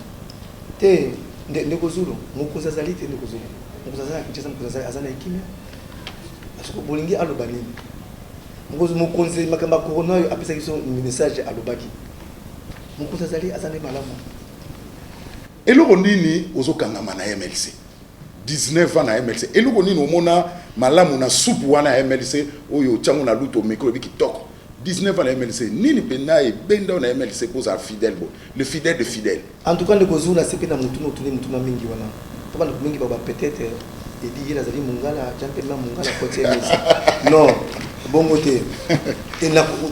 Te ndeko Zulu mokonzi azali te ndeko Zulu mokonzi aza na Kinshasa mokonzi azali aza na kimia parce que bolingi aloba nini mokonzi mokonzi makambo ya corona oyo apesaki biso message alobaki mokonzi azali aza nde malamu. Eloko nini ozo kangama na MLC? 19 ans na MLC eloko nini omona malamu na supu wana ya MLC oyo otia ngo na lutu omeki olobi kitoko 19 ans na MLC nini pena ebenda yo na MLC po ozala fidèle boye le fidèle de fidèle. En tout cas ndeko Zulu nasepeli na motuna otuni motuna mingi wana po bandeko mingi baloba peut etre Eddy Yele azali mungala Jean Pierre na mungala akoti MLC non bongo te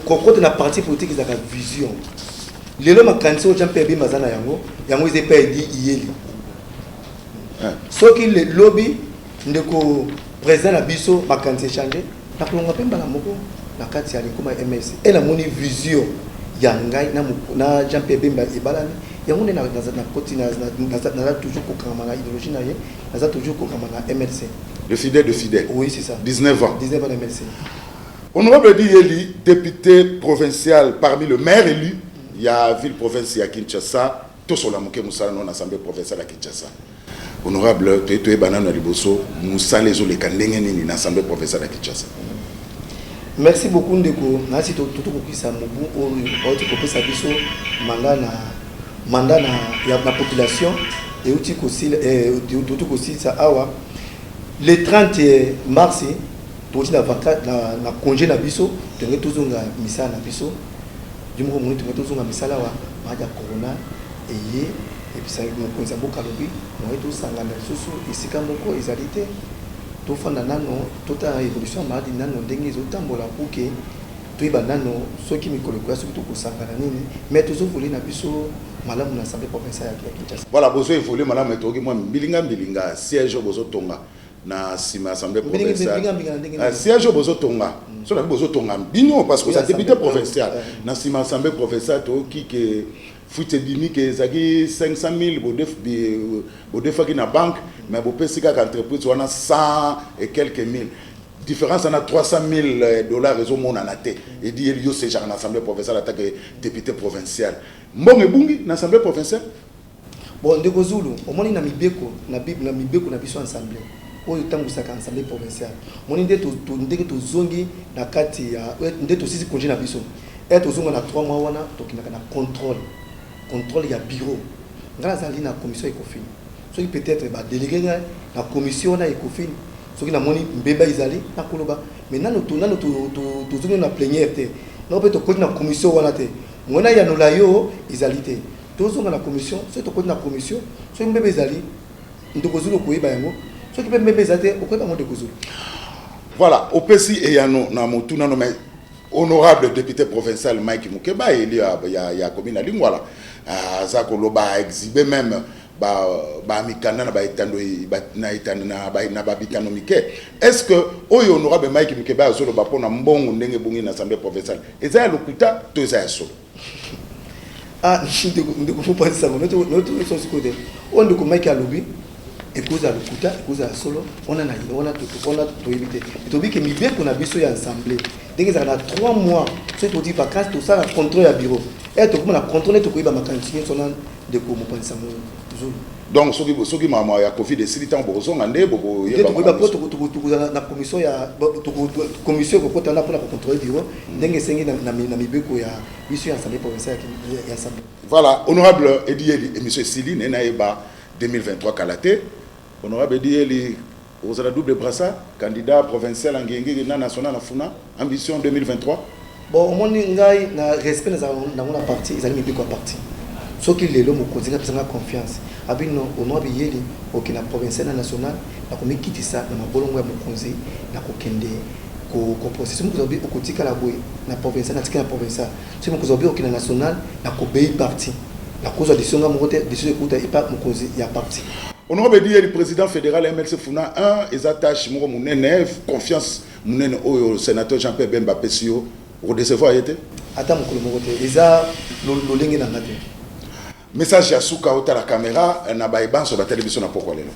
kokota na parti politique ezalaka vision lelo makanisi oyo Jean Pierre Bemba aza na yango yango eza epai Eddy Iyeli Soki lobi ndeko president na biso makanisi echange, nakolongwa mpe mbala moko na kati ya linkoma ya MLC. Et namoni vision ya ngai na, na Jean Pierre Bemba ebalani, yango nde nakoti, naza toujours kokangama na ideologie na ye, naza toujours kokangama na MLC. Le fidèle de fidèle. Oui, c'est ça. 19 ans. 19 ans na MLC. Honorable Eddy Yeli, député provincial parmi le maire élu ya ville province ya Kinshasa, Tosolola moke mosala no na assemblee provinciale ya Kinshasa. Honorable, toye toyeba nanu ya liboso mosala ezoleka ndenge nini na assemblee provinciale ya Kinshasa? Merci beaucoup ndeko, nasi tokokisa mobu oyo bauti kopesa biso mandat na mandat na ya na population euti kosila eh, euti kosilisa awa le 30 mars. Tokoti na vaka na, na congé na biso, tolingi tozonga misala na biso. Yo moko omoni tolingi tozonga misala awa, maladi ya corona eye ebisaki mokonzi ya mboka alobi moye tosangana lisusu esika moko ezali te, tofanda nano totala evolution ya maladi nano ndenge ezotambola pour que toyeba nano soki mikolo ekoya soki tokosangana nini, mais tozo évoluer na biso malamu na assemblée provinciale ya Kinshasa. Voilà, bozo évoluer malamu, mais toyoki mwa mbilinga mbilinga siège oyo bozotonga na nsima ya assemblée provinciale. Siège oyo bozotonga, so nabi bozotonga bino parce que oza député provincial, na nsima ya assemblée provinciale toyoki ke fuite ebimi ke ezalaki 500 000 bodefaki na banque, mais bopesi kaka entreprise wana 100 et quelques mille. Différence wana 300 000 dollars ezomonana te. Eddy Iyeli, yo siégeaka na assemblée provinciale en tant que député provincial, mbongo ebungi na assemblée provinciale? Bon, ndeko Zulu, omoni na mibeko na Bible, na mibeko na biso assemblée oyo etambwisaka assemblée provinciale, omoni nde ndenge tozongi na kati ya nde tosisi congé na biso e tozonga na 3 mois wana, tokendaka na contrôle ya bureau. Ngai nazali na commission Ecofin. Soki peut-être badélégué ngai na commission wana Ecofin, soki namoni mbeba ezali, nakoloba. Mais nano tozongi na plénière te, nano mpe tokoti na commission wana te. Mwana yanola yo ezali te. Tozonga na commission. Soki tokoti na commission, soki mbeba ezali, ndeko Zulu, okoyeba yango. Soki mpe mbeba eza te, okoyeba yango, ndeko Zulu. Voilà, opesi eyano na motuna no. Mais honorable député provincial Mike Mukeba, élu ya commune ya Lingwala, aza koloba, exhibe même bamikanda na baetando na etando na babitano mike. Est ce que oyo honorable Mike Mukeba azoloba mpona mbongo ndenge ebongi na assemblée provinciale eza ya lokuta to eza ya solo? Ah, ndeko mopanzisango, noto sikoyo te. Oyo ndeko Mike alobi ekozala lokuta, ekozala solo, wana na wana wana toyebi te. Toyebi ke mibeko na biso ya assemblée ndenge ezalaka na 3 mois, soki toti vacance, tosala contrôle ya bureau e tokoma na contrôle, tokoyeba makanisi nyonso wana, ndeko mopanzisango Zulu. Donc soki mama ya Covid esili, ntango bokozonga nde bokoyeba? Tokoyeba mpo tokozala na commission ya commission ekokota wana mpona kocontrôle bureau ndenge esengi na mibeko ya biso ya assemblée provinciale ya assemblée. Voilà, honorable Eddy Iyeli, émission esili. Naye nayeba, 2023 kala te, honorable Eddy Iyeli ozala double brassard, candidat provincial ya Ngiri-Ngiri na national na Funa, ambition 2023? Bon, omoni ngai na respect nazala nango na parti, ezali mibeko ya parti. Soki lelo mokonzi ngai apesanga confiance, abino honorable Iyeli okende na provincial na national, nakomikitisa na mabolongo ya mokonzi, nakokende koprocès. Soki mokonzi alobi okotikala boye na provincial, natikali na provincial. Soki mokonzi alobi okende na national, nakobei parti. Nakozwa décision nga moko te, décision ekuta epa mokonzi ya parti. Honorable Eddy Iyeli, président fédéral MLC Funa 1, eza tâche moko monene, confiance monene oyo sénateur Jean Pierre Bemba apesi yo, okodecevoir ye te? Ata mokolo moko te, eza lolenge na nga te. Message ya suka, otala caméra, na bayebanso batali biso na pokwa lelo.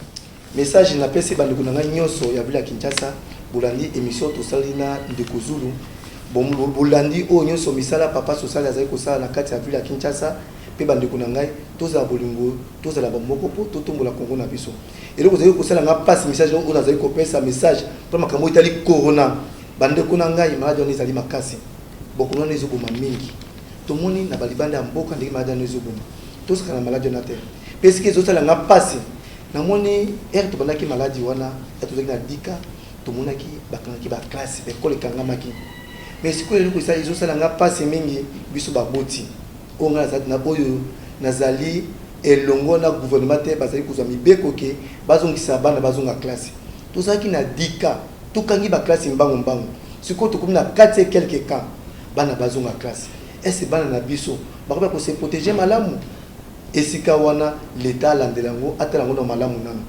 Message napesi bandeko na ngai nyonso ya ville ya Kinshasa: bolandi émission tosali na ndeko Zulu, bolandi oyo nyonso misala papa social azali kosala na kati ya ville ya Kinshasa. Mpe bandeko na ngai, tozala bolingo, tozala bamoko mpo totombola Kongo na biso. Eloko ozali kosala nga mpasi, message oyo nazali kopesa, message mpo makambo oyo etali corona. Bandeko na ngai, maladi wana ezali makasi, bokono wana ezoboma mingi. Tomoni na balibanda ya mboka ndenge maladi wana ezoboma. Tosaka na maladi wana te. Mpe esika ezosala nga mpasi, namoni ere tobandaki maladi wana, tozalaki na dika, tomonaki bakangaki baclasse, baekole ekangamaki. Mais sikoyo eloko ezosala nga mpasi mingi, biso baboti oyo ngai nazali na oyo nazali elongo na gouvernement te, bazali kozwa mibeko ke bazongisa bana, bazonga classe. Tozalaki na dika, tokangi baclasse mbangu mbangu. Sikoyo tokomi na kati ya quelque cas, bana bazonga classe. Ese bana na biso bakoki kose protéger malamu? Esika wana leta alandela yango, atala yango na malamu nano.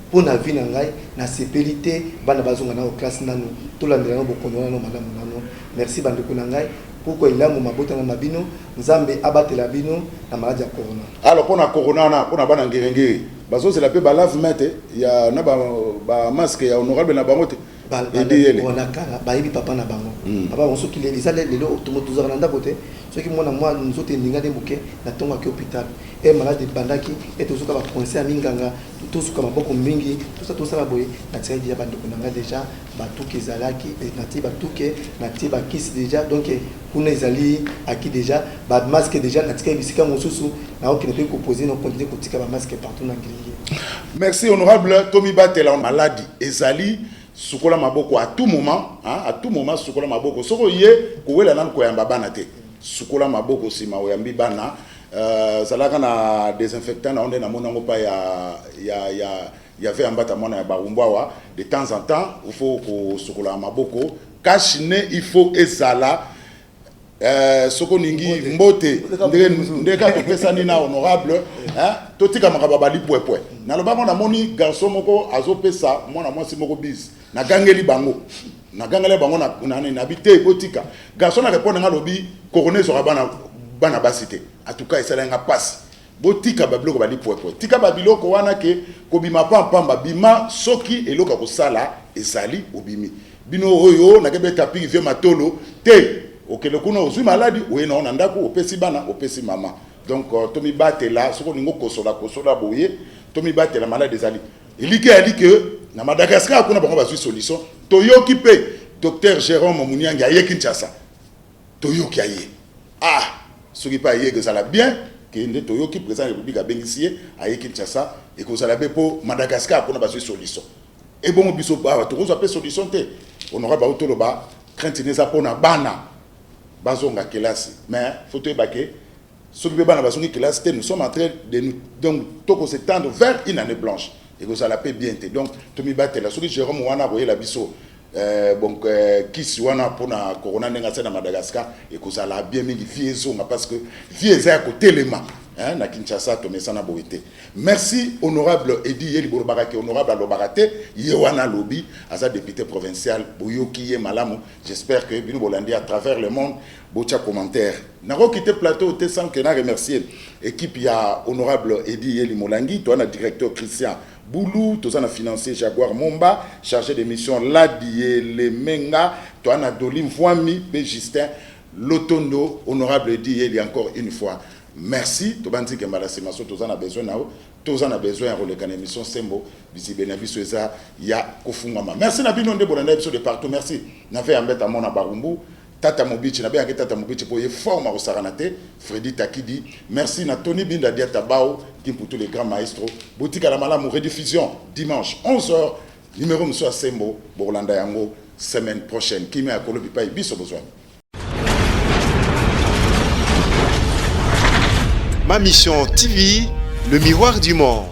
Mpo na vie na ngai, nasepeli te bana bazonga nano classe. Nano tolandela nano bokono wana nano malamu nano. Merci bandeko na ngai, pokwa elamu, mabota na mabino, Nzambe abatela bino na maladi ya corona. Alors, mpona corona wana, mpona bana Ngiri-Ngiri bazozela mpe balave-main te ya na bamasque ya honorable na bango te? Wana kala bayebi papa na bango, papa bango. Soki eza lelo tozalaka na ndako te, soki mwana mwa nzoto eningani moke, na ntongo aki hôpital e maladi ebandaki e tozoka baconseil ya minganga, tosuka maboko mingi, tosala boye. Natikaki deja bandeko na ngai, deja batuke ezalaki, natie batuke, natie bakisi deja. Donc kuna ezali aki deja bamasque, deja natikaki bisika mosusu, naokende mpe kopose na continue kotika bamasque partout na Ngiri-Ngiri. Merci honorable. Tomibatela, maladi ezali. Sukola maboko à tout moment, hein, à tout moment sukola maboko. Soki oye kowela nanu koyamba bana te, sukola maboko sima oyambi bana. Zalaka na desinfectant na yo nde namoni yango pa ya ya ya ya ve ambata mwana ya barumbu awa. De temps en temps il faut kosukola maboko. Cache nez il faut ezala. Soki olingi mbote ndenge ndenge kaka topesani na honorable, hein, totika makambo ya balipwepwe. Nalobaka namoni garçon moko azopesa mwana mwasi moko bise, nagangeli bango, nagangeli bango na na nabi te, botika. Garçon na répondre nga, alobi corona ezwaka bana bana basi te. En tout cas esalaki nga pasi. Botika ba biloko balipwepwe, tika ba biloko wana ke kobima pampamba. Bima soki eloko ya kosala ezali, obimi. Bino oyo nakebeta piki vie matolo te, okende kuna ozwi maladi, oye na yo na ndako, opesi bana, opesi mama. Donc tomibatela. Soki olingi okosola, kosola boye, tomibatela, maladi ezali. Eliki eyali ke na Madagascar kuna bango bazwi solution. Toyoki mpe docteur Jerome Munyangi aye Kinshasa, toyoki aye. Ah, soki mpe aye ekozala bien ke nde toyoki président ya République abengisi ye, aye Kinshasa, ekozala be mpo Madagascar kuna bazwi solution. Ebongo biso awa tokozwa mpe solution te? Honorable auti toloba crainte eza mpona bana bazonga kelasi, mais faut toyeba ke soki mpe bana bazongi kelasi te, nous sommes en train de nous, donc toko s'étendre vers une année blanche, ekozala mpe bien te. Donc tomibatela. Soki Jérôme wana akoyela biso bon, kisi wana mpona corona ndenge asali na Madagascar, ekozala bien mingi, vie ezonga, parce que vie eza ya kotelema, hein, na Kinshasa tomesana boye te. Merci honorable Edi Yeli. Bolobaka ke honorable alobaka te, ye wana alobi, aza député provincial, boyoki ye malamu. J'espère que bino bolandi à travers le monde, botia commentaire. Nakoki te plateau te sans que na remercier équipe ya honorable Edi Yeli Molangi. Toza na directeur Christian Boulou, toza na financier Jaguar Momba, chargé de mission Ladi Lemenga, toza na Doli Mvwami pe Justin Lotondo. Honorable Edi Yeli, encore une fois merci. Tobandi ke mbala nsima so toza na besoin na yo, toza na besoin ya koleka na émission Sembo, bizibe na biso eza ya kofungwama. Merci na bino nde bolanda biso de partout. Merci na ve ya mbeta mona Barumbu, Tata Mobichi, nabengaki Tata Mobichi mpo ye forme akosakana te, Fredi Takidi. Merci na Tony Binda Diata Bao Kimputu, le grand maestro. Botikala malamu. Rediffusion dimanche 11h, numéro mosusu ya Sembo, bokolanda yango semaine prochaine. Kimia ya kolo bipai biso bozwami. Ma Mission TV, le miroir du monde.